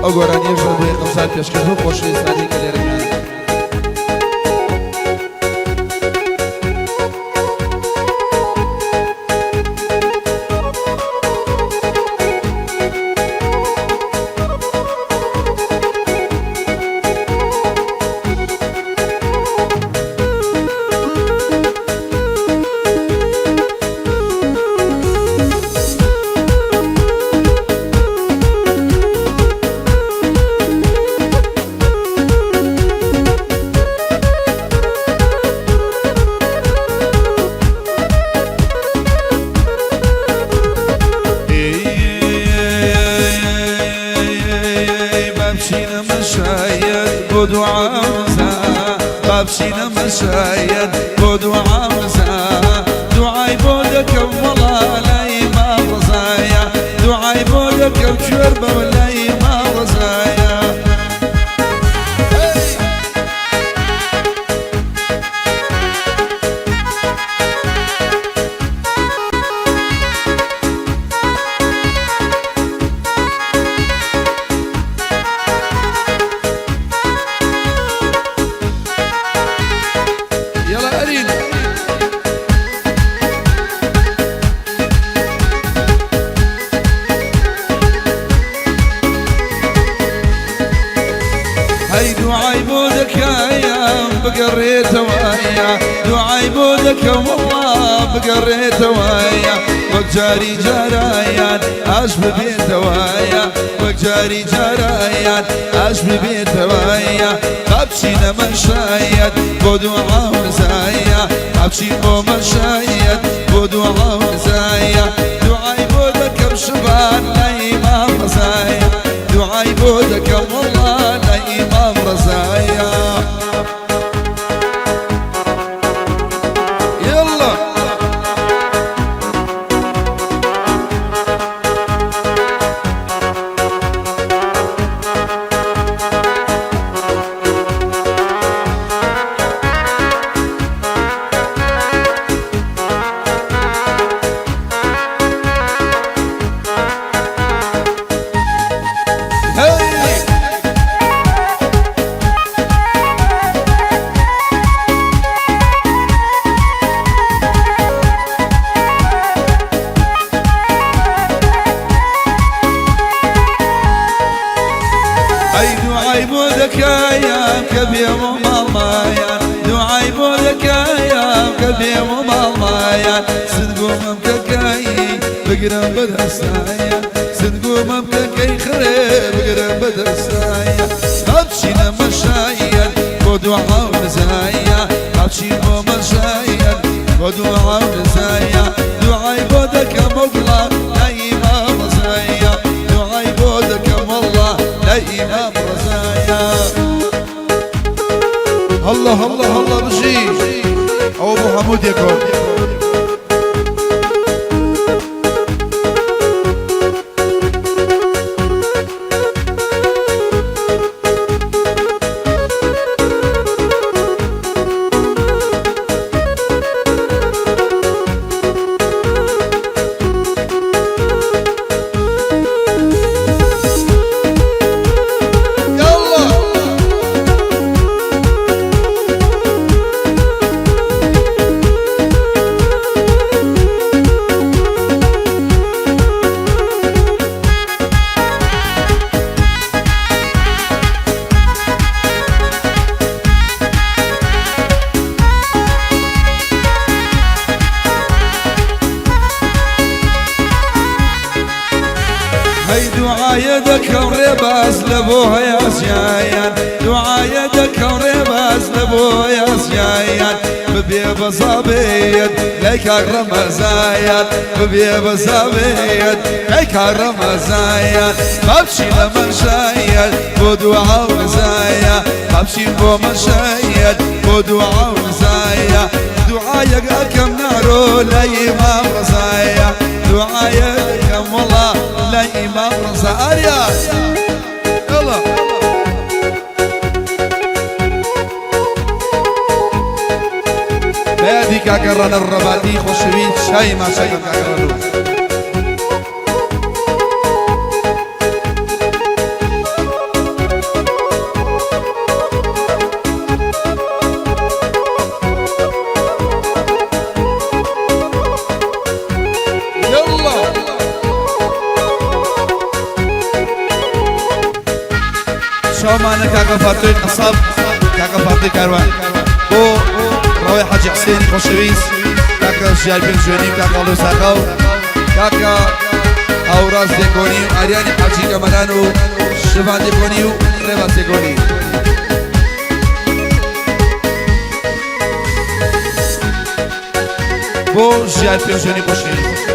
ئەو گۆرانیەش بۆ یەکەم جار پێشکەش بۆ خۆشەویستانی کە لێرەکان. بابچینە مەشایەت بۆ دوعا وزا دوعای بۆ دەکەم وەڵا لای مام ڕەزایە دوعای بۆ دەکەم کوێر بە لای مام ڕەزایە. يلا أرين هەی دوعای بۆ دەکایم بگەڕێتەوەیە دوعای بۆ دەکەم وەڵا بگەڕێتەوەیە وەک جاری جارایان ئاش ببێتەوەیە وەک جاری جارایان ئاش ببێتەوەیە با بچینە مەشایەت بۆ دوعا و نزایە با بچین بۆ مەشایەت بۆ دوعا و نزایە دوعای بۆ دەکەم شڤان لای ئیمام ڕەزایە دوعای بۆ دەکەم وەڵا لای ئیمام ڕەزایە. يلا هەی. ئەی دوعای بۆ دەکایان کە بێم و ماڵمایان دوعای بۆ دەکایان کە بێم و ماڵمایان سدگۆمم کەکایی بگرم بەدەستایە سدگۆمم کەکەی خرێ بگرم بەدەستایە بابچینە مەشایەت بۆ دوعا و نزایە بابچین بۆ مەشایەت بۆ دوعا و نزایە دوعای بۆ دەکەم و گوڵا لای ئیمام ڕەزایە دوعای بۆ دەکەم وەڵڵا لای ئیمام ڕەزایە. هەڵڵا هەڵڵا هەڵڵا بژی ئەوە بۆ هەموو دێکۆ. يلا هەی دوعایە دەکەم ڕێباز لە بۆ هەیاسیایان دوعایە دەکەم ڕێباز لە بۆ هەیاسیایان ببێ بەزابێت لای کاک ڕەمەزایان ببێ بەزابێت لای کاک ڕەمەزایان با بچینە مەشایەت بۆ دوعا و نزایە با بچین بۆ مەشایەت بۆ دوعا و نزایە دوعایەک ئەکەم نارۆ لای ئیمام ڕەزایە دوعایەک ئەکەم وەڵا لای ئیمام ڕەزا ئاریا يلا بەیادی کاکە ڕەنەر ڕەباتی خۆشەویست شای ماچەکەم کاکە ڕەنەر. شاومانە کاکە فاتۆی قەساب، کاکە فاتۆی کاروان، بۆ ڕەوەی حەجی حسێنی خۆشەویست، کاکە ژیار پێنجوێنی و کاکە ئەڵێ ساقا و کاکە هاوڕاز دێکۆنی و ئاریانی حاجی کەمەران و شڤان دێکۆنی و ڕێباز دێکۆنی. بۆ ژیار پێنجوێنی خۆشەویست.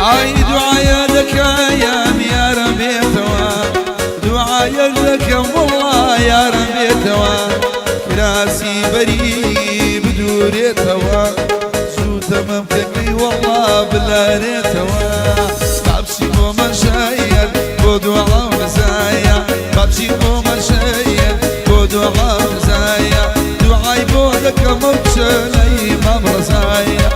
ئای دوعایە دەکەم یارم بێتەوە، دوعایە دەکەم وەڵا یارم بێتەوە، کراسی بەری بدورێتەوە، زوو تەمەمکەکەی وەڵا بلارێتەوە. بابچی بۆ مەشەیەت بۆ دوعا و نزایە، بابچی بۆ مەشەیەت بۆ دوعا و نزایە، دوعای بۆ دەکەم ئەو کچەلەی مام ڕەزایە.